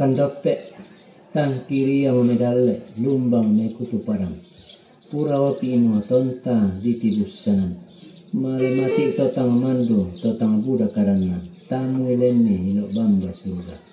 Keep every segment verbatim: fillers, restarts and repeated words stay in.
Doppe', tang kiria mo medalle, lumbang me kutu padang. Pura opi ino tonta di tibussanan. Male mati to tang mandu, to tang buda karanna. Tamu ilenni ilo bamba surga.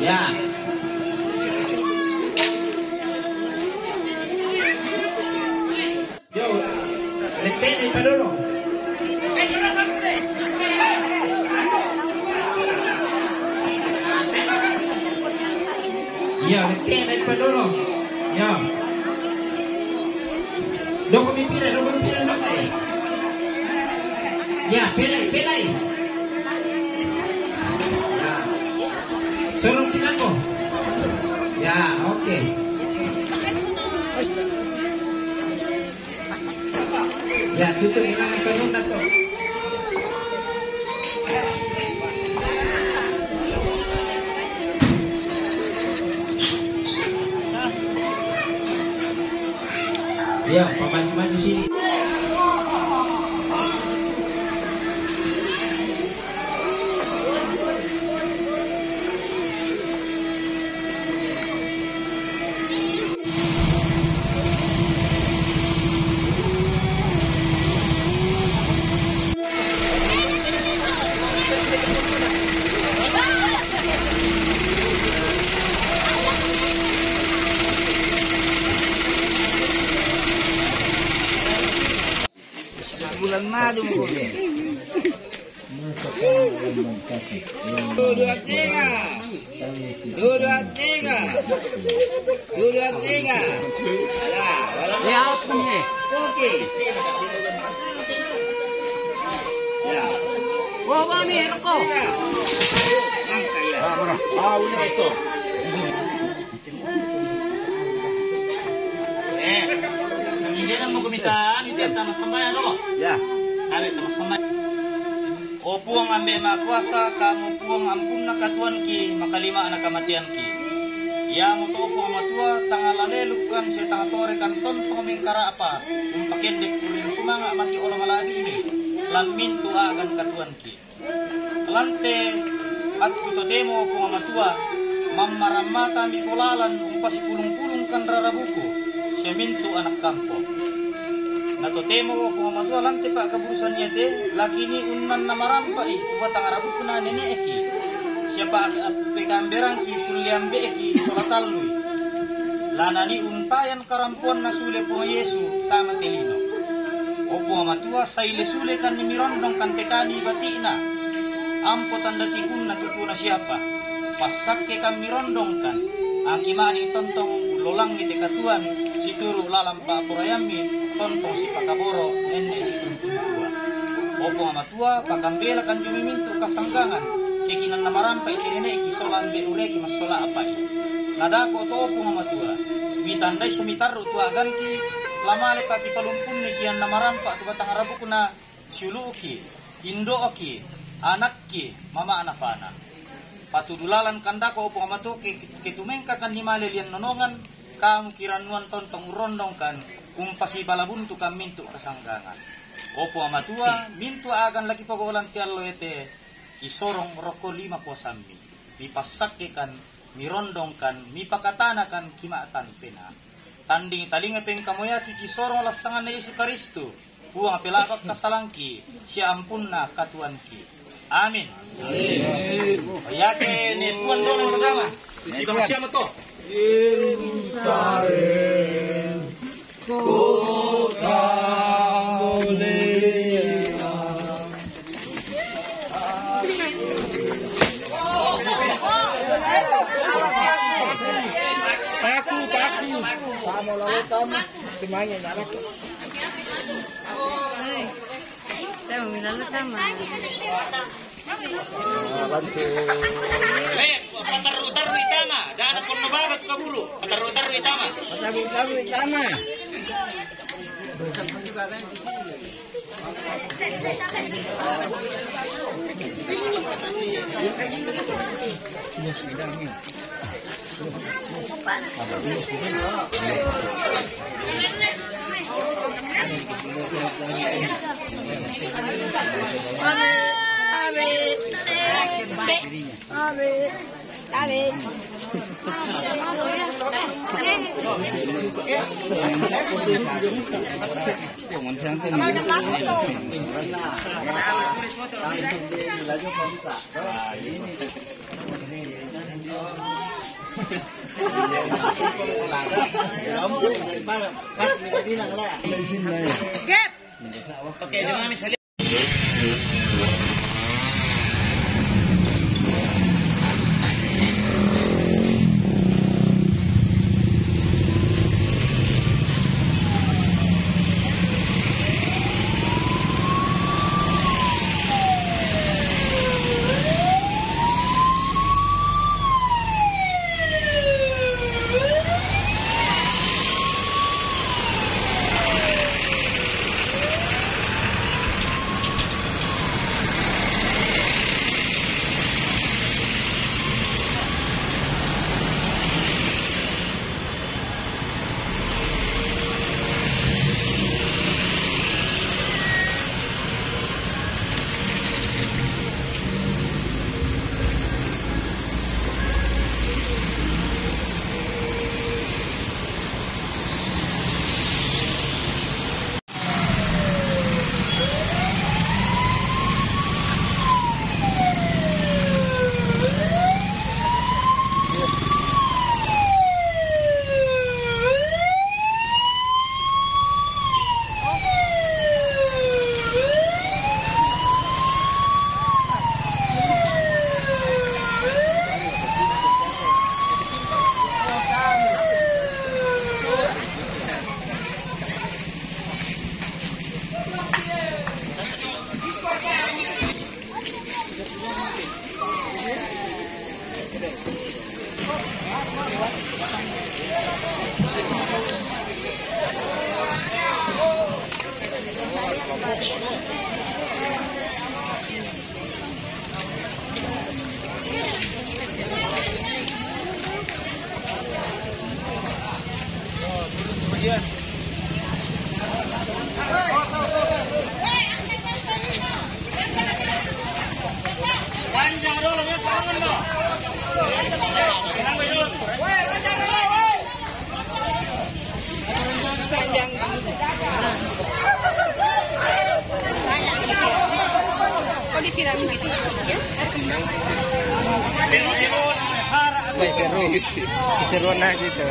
Ya. Yo, letene pa dolo. Ya, letene pa dolo. Ya. Doko mi pire, doko mi pire, doko. Ya, pelai, pelai. Ya. Suruh kita ko. Ya, oke. Ya, tutu' imangan tanunna to. Ya, pamaju-maju sini. Bulan madu mo ko. Dua, dua, tiga. Dua, dua, tiga. Dua, dua, tiga. Ya, wala. Ya, apa ni? Oke. Ya. Wah, wah, ni rokok. Ya. Angkat, ya. Ah, mana? Ah, udah itu. Eh, saminggenan mo kumitaan, iti tama sambayang dolo. Ya. Are tama sambayang. O Puang Ambe' Makuasa, kamu Puang ampunna katuoanki, makalima'na kamateanki. Iamoto Puang Matua, tang lalelukkan sia tang torekan tontong mengkara'pa, umpakendek kuring sumanga' mati olo mala'bi'mi, lan mintu' a'gan katuoanki. Lante attu totemo Puang Matua, mammarammata miko lalan umpasipulung-pulungkan rarabuku, sia mintu' ana' kampo. Na totemo, o Puang Matua, lan te pa'kaburusan iate, lakini unnanna marampa'i tu batang rabukna nene'ki, sia pa'pekamberangki sulleambe'ki sola tallui. Lanani untayan karampoanna sule Puang Yesu tama te lino. O Puang Matua, saile sulekanni mirondongkan te kani bati'na. Ampo tanda tikunna tutuna siapa. Passakkekan mirondongkan. Angki mani tontong ullolangi te katuoan situru lalan pa'poraiammi tontong sipakaboro nenne situntua. O Puang Matua, pakambelakan jumi mintu kasanggangan, kekinanna marampa'i te nene'ki sola ambe' ureki massola apa'i. Nadako to, o Puang Matua, mitandai semitarru tu aganki, lamale pakipalumpunni kianna marampa' tu batang rabukna, siulu'ki, indo'ki, anakki, mama'na fana. Patudu lalan kandako, o Puang Matua, ke, ke tumengkakanni male lian nonongan, kamu kirannuan tontong urrondongkan, umpasipala buntukan mintu kasanggangan. O Puang Matua, mintu agan laki pagolan te allo ete, isorong rokko lima kuasammi, mipassakkekan, mirondongkan, mipakatanakan kima'tan pena. Tanding talinga pengkamoyaki kisorong lassanganna Yesu Karistu, Puang pelaba kasalangki, sia ampunna katuoanki. Amin. Amin. Iake ne Puang dona pertama, sibang siamo to. Yerusalem, kota mulia. Paku, paku. Tamo lalu tamo. Semuanya nyala. Tamo lalu tamo. Eh, patarru-tarru itama, dana ponno baba tu kaburu, patarru-tarru itama. Patarru-tarru itama. Seru. Keseruan aja itu.